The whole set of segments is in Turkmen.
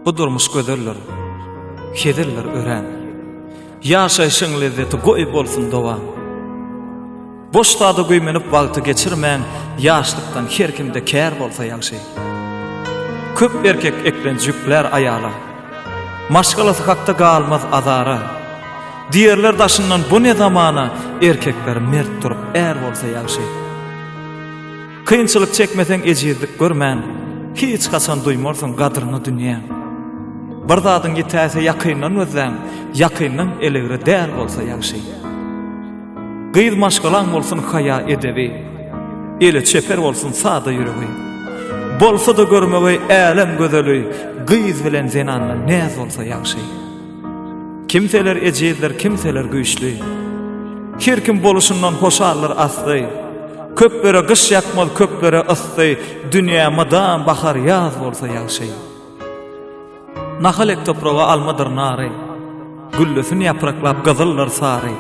Bu durmuş gözeldir, hezildir örän. Ýaşaýşyň lezzeti goý bolsun dowam. Boş zada güýmenip wagty geçirmäň, Ýaşlykdan her kimde kär bolsa ýagşy. Köp erkek eklenç ýüklär aýala. Maşgalasy hakda galmaz azara. Diýerler daşyndan bu ne zamana, Erkekler mert durup är bolsa ýagşy. Kynçylyk çekmeseň ejizlik görmän, Hiç haçan duýmarsyň gadryny dünýäň. Bir zadyň ýitäýse ýakyndan gözläň, Ýakyndan elegre däl bolsa ýagşy. Gyz maşgalaň bolsun haýa edebi, Eli çeper bolsun sada ýüregi. Bolsa-da görmegeý älem gözeli, Gyz bilen zenanda näz bolsa ýagşy. Kimseler ejizdir, kimseler güýçli. Her kim boluşyndan hoşaldyr asly. Köplere gyş ýakmaz, köplere yssy, Dünýä mydam bahar, ýaz bolsa ýagşy. Nahal ek topraga almadyr nary, Güllesin ýapraklap gyzyldyr sary.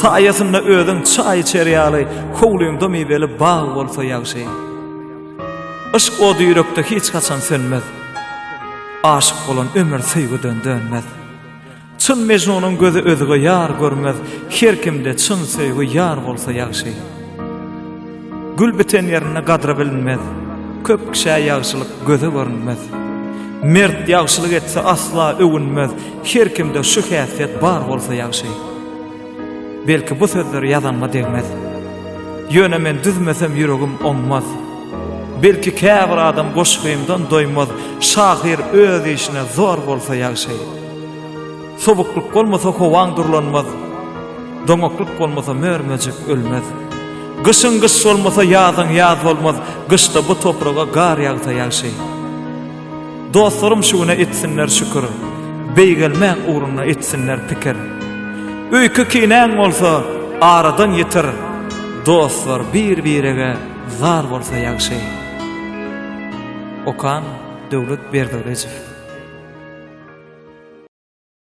Saýasynda özüň çaý içer ýaly, Howlyňda miweli bag bolsa ýagşy. Yşk ody ýürekde hiç haçan sönmez, Aşyk bolan ömür söýgüden dönmez. Çyn Mejnunyň gözi özge ýar görmez, Her kimde çyn söýgi ýar bolsa ýagşy. Gül biten ýerinde gadry bilinmez, Köp kişä ýagşylyk göze görünmez. Mert ýagşylyk etse asla öwünmez, Her kimde şu häsiýet bar bolsa ýagşy. Belki bu sözleri ýazanyma degmez. Ýöne men düzmesem ýüregim oňmaz. Belki käbir adam goşgymdan doýmaz, Şahyr öz işine zor bolsa ýagşy. Sowuklyk bolmasa howaň durlanmaz, Doňaklyk bolmasa mör-möjek ölmez. Gyşyň gyş bolmasa ýazyň ýaz bolmaz, Gyşda bu topraga gar ýagsa ýagşy. Dostlarym şu güne etsinler şükür, Beýgelmäň ugrunda etsinler pikir. Öýke-kinäň bolsa aradan ýitir, Dostlar bir-birege zar bolsa ýagşy. Okan Döwlet Berdigylyjow.